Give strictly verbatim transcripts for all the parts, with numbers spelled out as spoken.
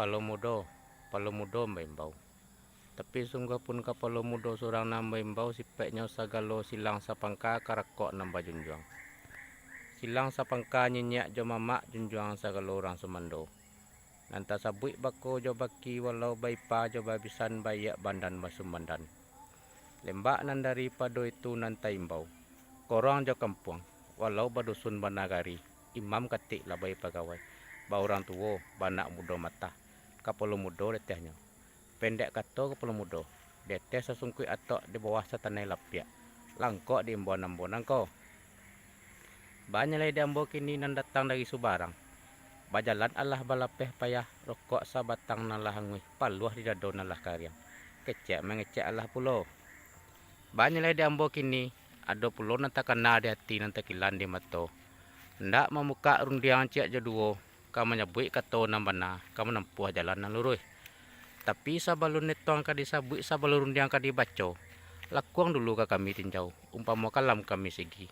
Kapalo mudo, kapalo mudo maimbau. Tapi sungguah pun kapalo mudo surang nan maimbau, sipeknyo sagalo silang sapangka karakok nan bajunjuang. Silang sapangka nyinyek jo mamak, junjuang sagalo urang sumando. Nan tasabuik bako jo baki, walau baipa jo babisan, baiak bandan basumbandan. Lembak nan daripado itu nan taimbau, korong jo kampuang, walau badusun banagari, imam katik labai pagawai, baurang tuo, baanak mudo matah, kapalo mudo detehnyo. Pendek kato kapalo mudo, deteh sasungkuik atok, di bawah satanai lapiak, langkok di imbauan ambo nangko. Baa nyo lai di ambo kini nan datang dari subarang. Bajalan alah balapeh payah, rokok sabatang nan lah anguih, paluah di dado nan lah kariang. Kecek mangecek alah pulo. Baa nyo lai di ambo kini, ado pulo nan takana di ati, nan takilan di mato. Ndak mamukak rundiang ciek jo duo, ka manyabuik kato nan bana, ka manampuah jalan nan luruih. Tapi sabalun netuang ka disabuik, sabalun rundiang ka dibaco, lakuang dulu ka kami tinjau, umpamo kalam kami sigi.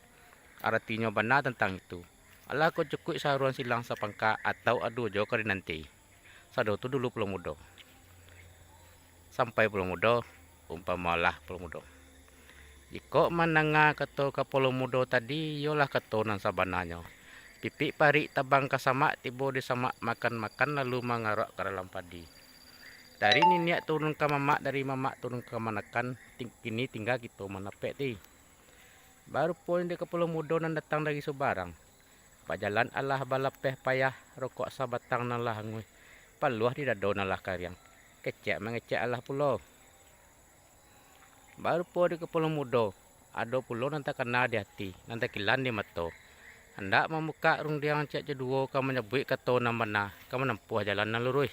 Aratinyo bana tantang itu. Alah ko cukuik saruan silang sapangka, atau ado juo ka dinanti. Sado tu dulu pulo mudo. Sampai pulo mudo, umpamo alah pulo mudo. Jikok mandanga kato kapalo mudo tadi, iyolah kato nan sabananyo. Pipik parik tabang ka samak, tibo di samak makan-makan, lalu mangarok ka dalam padi. Dari niniak turun ka mamak, dari mamak turun ka kamanakan, ting-, kini tingga kito manapek ti. Baruponyo dek kapalo mudo nan datang dari subarang. Bajalan alah balapeh payah, rokok sabatang nan lah anguih, paluah di dado nan lah kariang. Kecek mangecek alah pulo. Barupo dek kapalo mudo, ado pulo nan takana di ati, nan takilan di mato. Handak mamukak rundiang ciek jo duo, ka manyabuik kato nan bana, ka manampuah jalan nan luruih.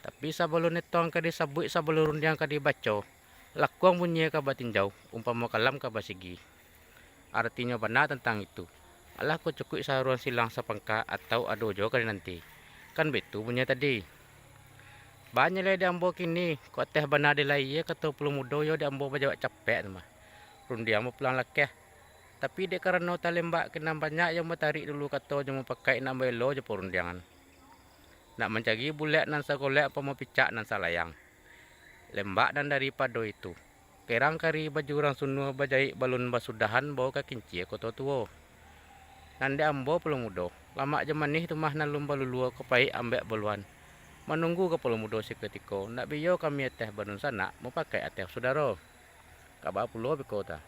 Tapi sabalun netuang ka disabuik, sabalun rundiang ka dibaco, lakuang bunyi ka batinjau, umpamo kalam ka basigi. Aratinyo bana tantang itu. Alah ko cukuik saruan silang sapangka, atau ado juo ka dinanti. Kan baitu bunyi tadi. Baa nyo lai di ambo kini, kok ateh bana dilayie kato pulo mudo, iyo di ambo bajawek capek tu mah. Rundiang bapulang lakeh. Tapi dek karano talembak, ka nan banyak iyo matarik dulu kato jo mupakaik, nak baelo jo parundiangan. Nak mancari bulek nan sagolek, umpamo picak nan salayang. Lembak nan daripado itu. Kerang kari baju urang sunua, bajaik balun basudahan, bao ka kincia koto tuo. Nan dek ambo pulo mudo, lamak jo manih tu mah nan alun balulua, ko paik ambek baluahan. Manunggu kapalo mudo sakutiko, nak biyo kami ateh badunsanak, mupakaik ateh sudaro. Kaba pulo beko ta.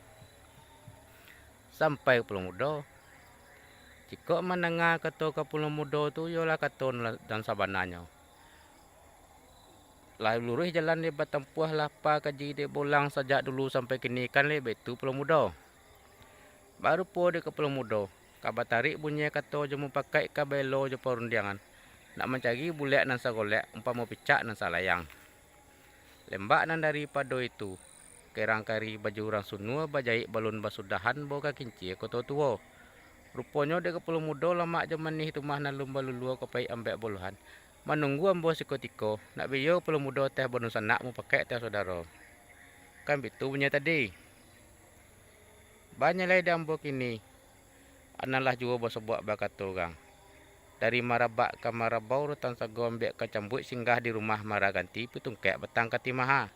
Sampai kapalo mudo, jikok mandanga kato kapalo mudo tu, iyolah kato nan, nan sabananyo. Lah luruih jalan dek batampuah, lah apa kaji dek baulang, sajak dulu sampai kini, kan lai baitu pulo mudo. Barupo dek kapalo mudo, ka batarik bunyi kato jo mupakaik, ka baelo jo parundiangan, nak mancari bulek nan sagolek, umpamo picak nan salayang. Lembak nan daripado itu, kerang kari baju urang sunua, bajaik balun basudahan, bao ka kincia koto tuo. Ruponyo dek kapalo mudo, lamak jo manih tu mah nan alun balulua, ko paik ambek baluahan. Manunggu ambo sakutiko, nak biyo kapalo mudo ateh badunsanak, mupakaik ateh sudaro. Kan baitu bunyi tadi. Baa nyo lai di ambo kini, nan lah juo basobok bakato urang. Dari marabak ka marabau, rutan sago ambiak ka cambuik, singgah di rumah maraganti, pitungkek batang ka timaha.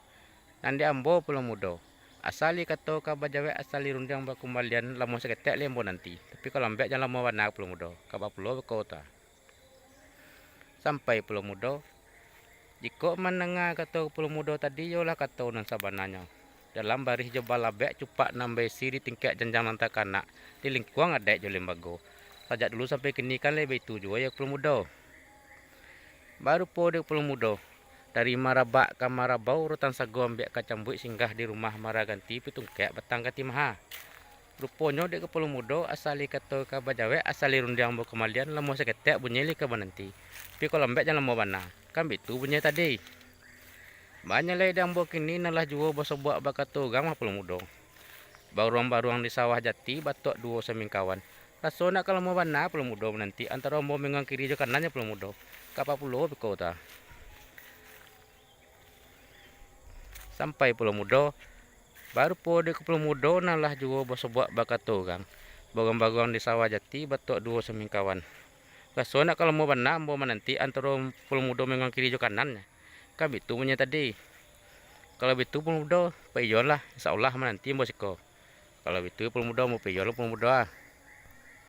Nan dek ambo pulo mudo, asa lai kato ka bajawek, asa lai rundiang bakumbalian, lamuah saketek lai ambo nanti. Tapi kalau ambek jan lamo bana pulo mudo, kaba pulo beko ta. Sampai pulo mudo. Jikok mandanga kato pulo mudo tadi, iyolah kato nan sabananyo. Dalam barih jo balabek, cupak nan baisi di tingkek janjang nan takanak, di lingkuang adaik jo limbago. Sajak dulu sampai kini, kan lai baitu juo yo pulo mudo. Barupo dek pulo mudo, dari marabak ka marabau, rutan sago ambiak ka cambuik, singgah di rumah maraganti, pitungkek batang ka timaha. Ruponyo dek kapalo mudo, asa lai kato ka bajawek, asa lai rundiang bakumbalian, lamuah saketek bunyi lai ka bananti. Tapi kalau ambek jan lamo bana, kan baitu bunyi tadi. Baa nyo lai di ambo kini, nan lah juo basobok bakato urang mah pulo mudo. Baruang-baruang di sawah jati, batuak duo samingkawan. Raso nak ka lamo bana pulo mudo mananti, antaro ambo minggang kiri jo kanannyo pulo mudo. Kaba pulo beko ta. Sampai pulo mudo, barupo dek kapalo mudo, nan lah juo basobok bakato urang. Baruang-baruang di sawah jati, batuak duo samingkawan. Raso ndak kalau ambo bana, ambo mananti antaro Puluang Mudo mangango kiri jo kanan. Kan bitu bunyi tadi. Kalau bitu Puluang Mudo, paiyolah, insya Allah mananti ambo siko. Kalau bitu Puluang Mudo, ambo paiyolah Puluang Mudo ah.